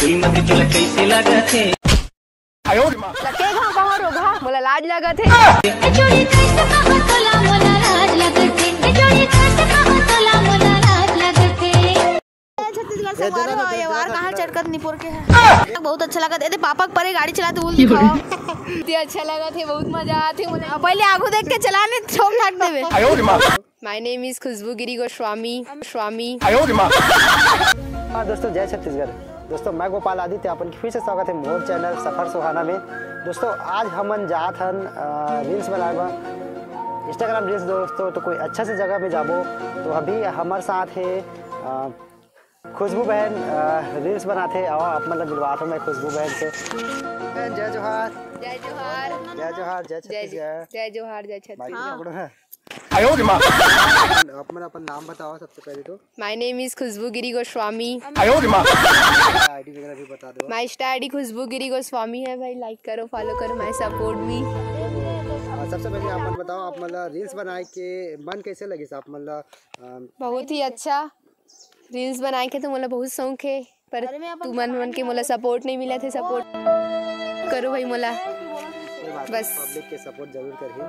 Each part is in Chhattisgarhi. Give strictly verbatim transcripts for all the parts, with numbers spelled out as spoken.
फूलमती चूल्हा कैसे लागत हे? लगे घाव कहाँ रोगहा, मोला लाज लागत हे। ए चोरी कैसे कहा तोला मोला लाज लागत हे। ए चोरी कैसे कहा तोला मोला लाज लागत हे। छत्तीसगढ़ से हमारे ये वार कहाँ चटकत निपोर के है। बहुत अच्छा लगा। ए दे पापा के परे गाड़ी चलाते हुए दिखाओ। बहुत ही अच्छा लगा थे, बहुत मजा आते मोला। पहले आगू देख के चलाने ठोक ठाक देवे। My name is खुशबू गिरी गोस्वामी। स्वामी। हाँ दोस्तों, जय छत्तीसगढ़। दोस्तों, मैं गोपाल आदित्य, अपन के फिर से स्वागत है मोर चैनल सफर सुहाना में। दोस्तों, आज हमन जात हन रील्स बनाए बर, इंस्टाग्राम रील्स। दोस्तों, तो कोई अच्छा से जगह में जाबो, तो अभी हमारे साथ है अ, खुशबू बहन, रील्स बनाते। आओ, आप मतलब मिलवाता हूँ मैं खुशबू बहन से। बहन, जय जोहार। जय जोहार। जय जोहार, जय छत्तीसगढ़। जय जोहार, जय छत्तीसगढ़। माइक पकड़ो ना। आयो रे माँ। अपन, अपन नाम बताओ सबसे पहले तो। My name is खुशबू गिरी गोस्वामी। आयो रे माँ। आईडी वगैरह भी बता दो। My Insta ID खुशबू गिरी गोस्वामी है भाई, लाइक करो, फॉलो करो, my support me। सबसे पहले आप मन बताओ, आप मतलब रील्स बनाए के मन कैसे लगे आप मतलब? बहुत ही अच्छा। रील्स बनाए के तो मोला बहुत शौक है, पर तुमन मन के मोला सपोर्ट नहीं मिला थे। सपोर्ट करो भाई मोला। बस पब्लिक के सपोर्ट जरूर करही।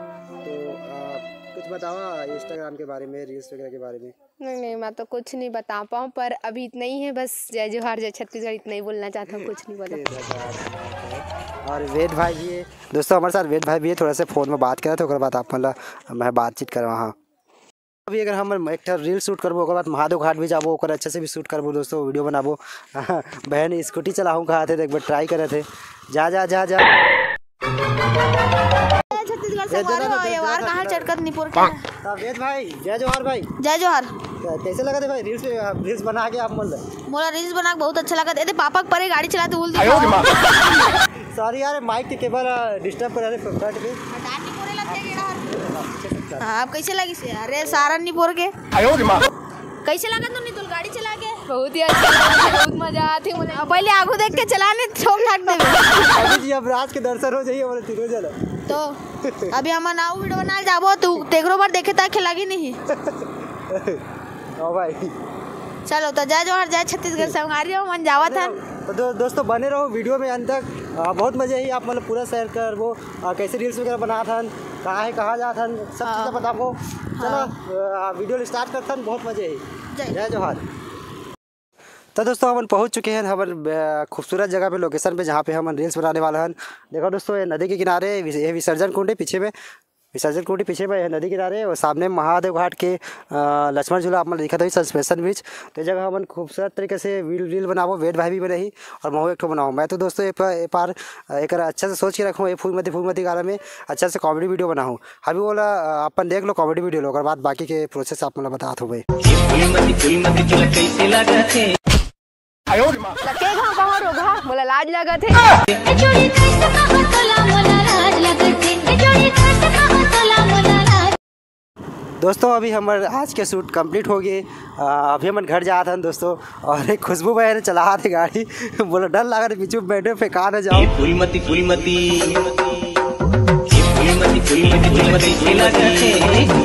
तो कुछ बताओ इंस्टाग्राम के बारे में, रील्स वगैरह के बारे में। नहीं नहीं, मैं तो कुछ नहीं बता पाऊँ, पर अभी इतना ही है बस। जय जोहार, जय छत्तीसगढ़, इतना ही बोलना चाहता हूँ, कुछ नहीं बोला। और वेद भाई भी है दोस्तों, हमारे साथ वेद भाई भी है। थोड़ा सा फोन में बात करा था, ओकर बाद आप मतलब मैं बातचीत करवा। हाँ, अभी अगर हम एक ठो रील शूट करबो, ओकर बाद महादेव घाट भी जाबो, ओकर अच्छे से भी शूट करबो दोस्तों, वीडियो बनाबो। बहन स्कूटी चलाहूँ कहा थे, एक बार ट्राई करे थे। जा जा जा जा। छत्तीसगढ़ से ये वार कहाँ चटकत निपोर के। हाँ, वेद भाई, जय जोहार भाई। जय जोहार। कैसे लगा थे भाई रील्स, रील्स बना के आप मन? मोला रील्स बना के बहुत अच्छा लगा। ए दे पापा के परे गाड़ी चलाते हुए दिखाओ। सॉरी यार, माइक के केबल डिस्टर्ब कर रहे फ्रंट में। हाँ, आप कैसे लगी से? अरे सारन निपोर के। कैसे लगा तुमने तो गाड़ी चला के? बहुत ही अच्छा लगा, बहुत मजा आती है। पहले आगू देख के चलाने ठोक ठाक देवे। अभी जी अब राज के दर्शन हो जाइए, बोले तीनों जना। तो अभी हम नाव वीडियो बना जाबो, तू तेगरो बार देखे ताके लगी नहीं। हाँ भाई। चलो तो जय जोहार, जय छत्तीसगढ़ संगवारी हो, मन जावत हन। तो दो, दोस्तों बने रहो वीडियो में अंत तक। बहुत मजे ही आप मतलब पूरा शेयर करबो। कैसे रील्स वगैरह बनात हन, कहाँ है, कहाँ जात हन, सब चीज़ बताबो। चलो वीडियो स्टार्ट करथन, बहुत मजे ही। जय जोहार। तो दोस्तों हमन पहुँच चुके हैं हमन खूबसूरत जगह पे, लोकेशन पे, जहाँ पे हमन रील्स बनाने वाला हन। देखो दोस्तों, ये नदी के किनारे ये विसर्जन कुंड है पीछे में। विसर्जन कुटी पीछे में है नदी किनारे और सामने महादेव घाट के लक्ष्मण झूला आप मन दिखत होही, सस्पेंशन ब्रिज। तो ये जगह हमन खूबसूरत तरीके से रील रील बनाबो, वेद भाई भी बनाही और महू एक ठो बनाओ। मैं तो दोस्तों ये पार एक अच्छा से सोच के रखूँ, ये फूलमती फूलमती गाना में अच्छा से कॉमेडी वीडियो बनाऊँ। अभी बोला अपन देख लो कॉमेडी वीडियो लो, ओकर बाद बाकी के प्रोसेस आप मन बतात हो भाई। लगे घाव कहाँ रोगहा, मोला लाज लागत हे। दोस्तों, अभी हमर आज के शूट कंप्लीट हो गए। अभी हमन घर जात हन दोस्तों, और एक खुशबू बहन चलात हे गाड़ी। बोला डर लागत हे पीछू बैठे फेंका न जाओ। फूलमती फूलमती फूलमती फूलमती फूलमती।